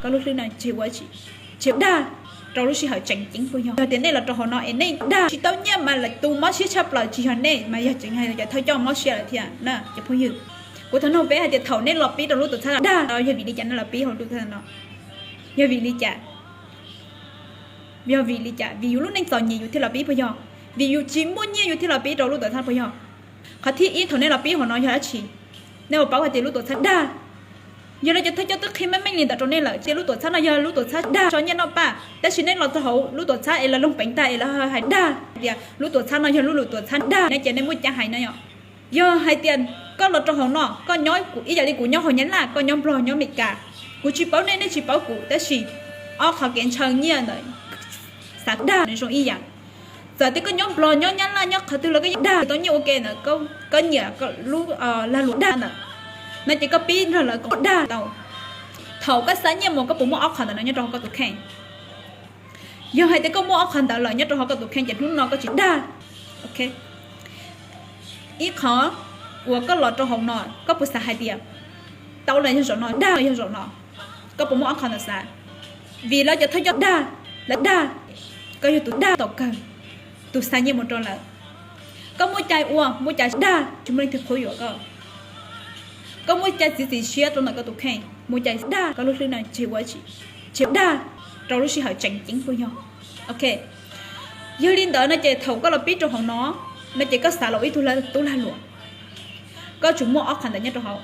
koj lub hlwb no tseg ua tsis, tseg dag rau lub sij hawm tseem ceeb puas yog? Yog tias nej los rau hauv no es nej dag tsis tau nyiaj mas lawv tus mob siab tshaj plaws tsis yog nej mas yog tseem yog cov thawj coj mob siab lawm thiab na cov phooj ywg. Kuv thov nug peb hais tias thaum nej los pib rau lub tuam txhab dag no yog vim li cas nej los pib hauv lub tuam txhab no? Yog vim li cas? Yog vim li cas? Vim yus lub neej txom nyem yus thiaj los pib puas yog? Vim yus tsis muaj nyiaj yus thiaj los pib rau lub tuam txhab puas yog? Qhov thib ib thaum nej los pib hauv no yog dab tsi? Nej ua paub hais tias lub tuam txhab dag. Yog li cov thawj coj twb qhia meej meej li ntawd rau nej lawm tias lub tuam txhab no yog lub tuam txhab dag tso nyiaj noj paj, tab sis nej los rau hauv lub tuam txhab es lawv loog peev tag es lawv hais dag tias lub tuam txhab no yog lub lub tuam txhab dag no ces nej muaj cai hais no yom. Yog hais tias koj los rau hauv no, koj nyob ib yam li kuv nyob hauv Nyab Laj, koj nyob Nplog nyob Amelikas, kuv tsis paub nej, nej tsis paub kuv, tab sis ob qhov kev ntshaw nyiaj ntawd xav dag nws zoo ib yam. Txawm tias koj nyob Nplog nyob Nyab Laj nyob qhov twg los koj yeej dag tau nyiaj ua ke ntawd, koj nyiam lub lag luam dag ntawd no ces koj pib nrog lawv dag tau. Thaum koj xa nyiaj mus koj puas muaj ob qhov ntawd no nyob rau hauv koj tus kheej? Yog hais tias koj muaj ob qhov ntawd lawm nyob rau hauv koj tus kheej ces hnub no koj tsis dag. Ok, ib qhov uas koj los rau hauv no koj puas xav hais tias tau los yog zaum no, dag los yog zaum no? Koj puas muaj ob qhov ntawd xav? Vim lawv cov thawj coj dag, lawv dag, koj yog tus dag tau kawg, tus xa nyiaj mus rau lawv. Koj muaj cai ua, muaj cai dag, tsis muaj leej twg qhuab yuam koj. Koj muaj cai txiav txim siab rau ntawm koj tus kheej, muaj cai dag, koj lub hlwb no tseg ua tsis, tseg dag rau lub sij hawm tseem ceeb puas yog? Ok, yog li ntawd no ces thaum koj los pib rau hauv no, no ces koj xav los ib tug tub lag luam, koj tsum muaj ob qhov ntawd nyob rau hauv.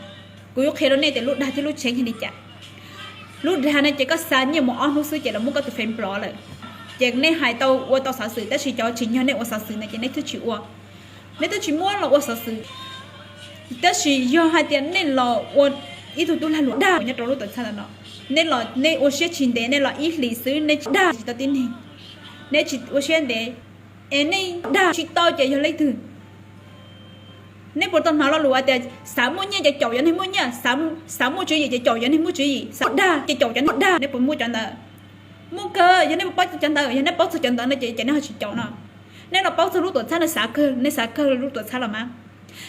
Kuv yuav qhia rau nej tias lub dag thiab lub tseeb yog li cas. Lub dag no ces koj xa nyiaj mus ob hnub xwb ces lawv muab koj tus fev nplov lawm. Ces nej hais tau ua tau xov xwm tab sis cov tsim nyog nej ua xov xwm no ces nej twb tsis ua, nej twb tsis muab los ua xov xwm. Tab sis yog hais tias nej los ua ib tug tub lag luam dag nyob rau lub tuam txhab ntawm no, nej los nej ua siab tsis ntev, nej los ib hlis xwb nej tsis dag tsis tau tib neeg, nej tsis ua siab ntev, es nej dag tsis tau ces yog leej twg? Nej puas tau hnov lo lus tias xav muaj nyiaj ces caum cov neeg muaj nyiaj, xav muaj tswv yim ces caum cov neeg muaj tswv yim, xav dag ces caum cov neeg dag? Nej puas muaj cov ntawd? Muaj kawg. Yog nej paub txog cov ntawd, yog nej paub txog cov ntawd no ces nej ho tsis caum no. Nej los paub txog lub tuam txhab no xav kawg, nej xav kawg lub tuam txhab los mas,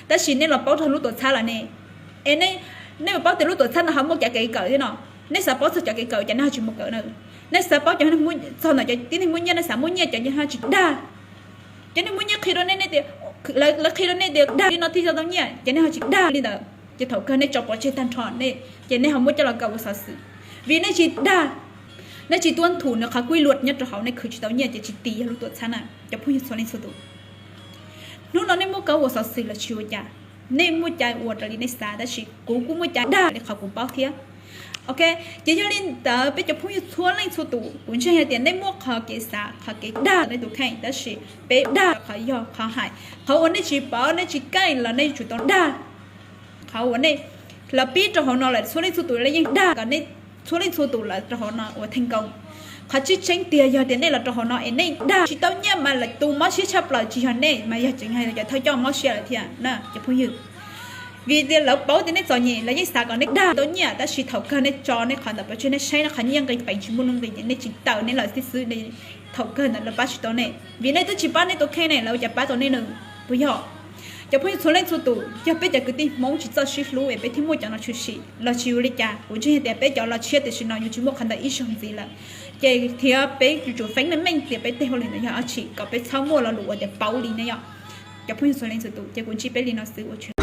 tab sis nej los paub txog lub tuam txhab lawm ne, es nej puas paub tias lub tuam txhab no ho muaj cov kev kawm thiab no? Nej xav paub txog cov kev kawm ces nej ho tsis mus kawm na. Nej xav paub cov txog ntawm cov tib neeg muaj nyiaj, nej xav muaj nyiaj ces nej ho tsis dag. Cov neeg muaj nyiaj qhia rau nej tias, lawv qhia rau nej tias dag li no thiaj tau nyiaj ces nej ho tsis dag li ntawd. Ces thaum kawg nej tso pov tseg tag nrho, ces nej ho muab coj los kaw ua xov xwm, vim nej tsis dag. Nej tsis tuaj thum nws qhov kuj luaj nyob rau hauv, nej khwv tsis tau nyiaj ces tsis tis yog lub tuam txhab na cov phooj ywg txhua leej txhua tus. Hnub no nej muab kaw ua xov xwm los tsis ua cas, nej muaj cai ua raws li nej xav, tab sis kuv kuj muaj cai dag li qhov kuv paub thiab. Ok, ces yog li ntawd peb cov phooj ywg txhua leej txhua tus, kuv ntseeg hais tias nej muaj qhov kev xav, qhov kev dag nej tus kheej, tab sis peb dag qhov yog qhov hais, qhov uas nej tsis paub, nej tsis kaij los nej yuav tsum tau dag. Qhov uas nej los pib rau hauv no lawm txhua leej txhua tus lawv yeej dag kom nej txhua leej txhua tus lawv rau hauv no ua theej koo. Qhov tseeb tseeb tiag yog tias nej los rau hauv no es nej dag tsis tau nyiaj mas lawv tus mob siab tshaj plaws tsis yog nej mas yog tseem yog cov thawj coj mob siab lawm thiab na cov phooj ywg. Vim tias lawv paub tias nej txom nyem lawv yeej xav kom nej dag tau nyiaj, tab sis thaum kawg nej tso nej qhov ntawd pov tseg, nej saib nej qhov nyiaj nqi peev tsis muaj nuj nqi ces nej tsis tawm nej lawm xwb xwb, thaum kawg ntawd lawv pab tsis tau nej, vim nej twb tsis pab nej tus kheej ne, lawv ua cas pab tau nej no? Puas yog? Cov phooj ywg txhua leej txhua tus, yog peb cov kwv tij Hmoob tsis txawj sib hlub es peb thiaj muaj cov no tshwm sim los tsis ua li cas. Kuv ntseeg tias peb cov los tshiab tam sim no yuav tsis muaj qhov ntawd ib zaug ntxiv lawm, ces thiab peb yuav tsum feeb meej meej tias peb tej hauj lwm ntawd yog dab tsi kom peb txhob muaj lo lus ua tias paub li ne yom. Cov phooj ywg txhua leej txhua tus, ces kuv ntsib peb li no xwb, ua tsaug.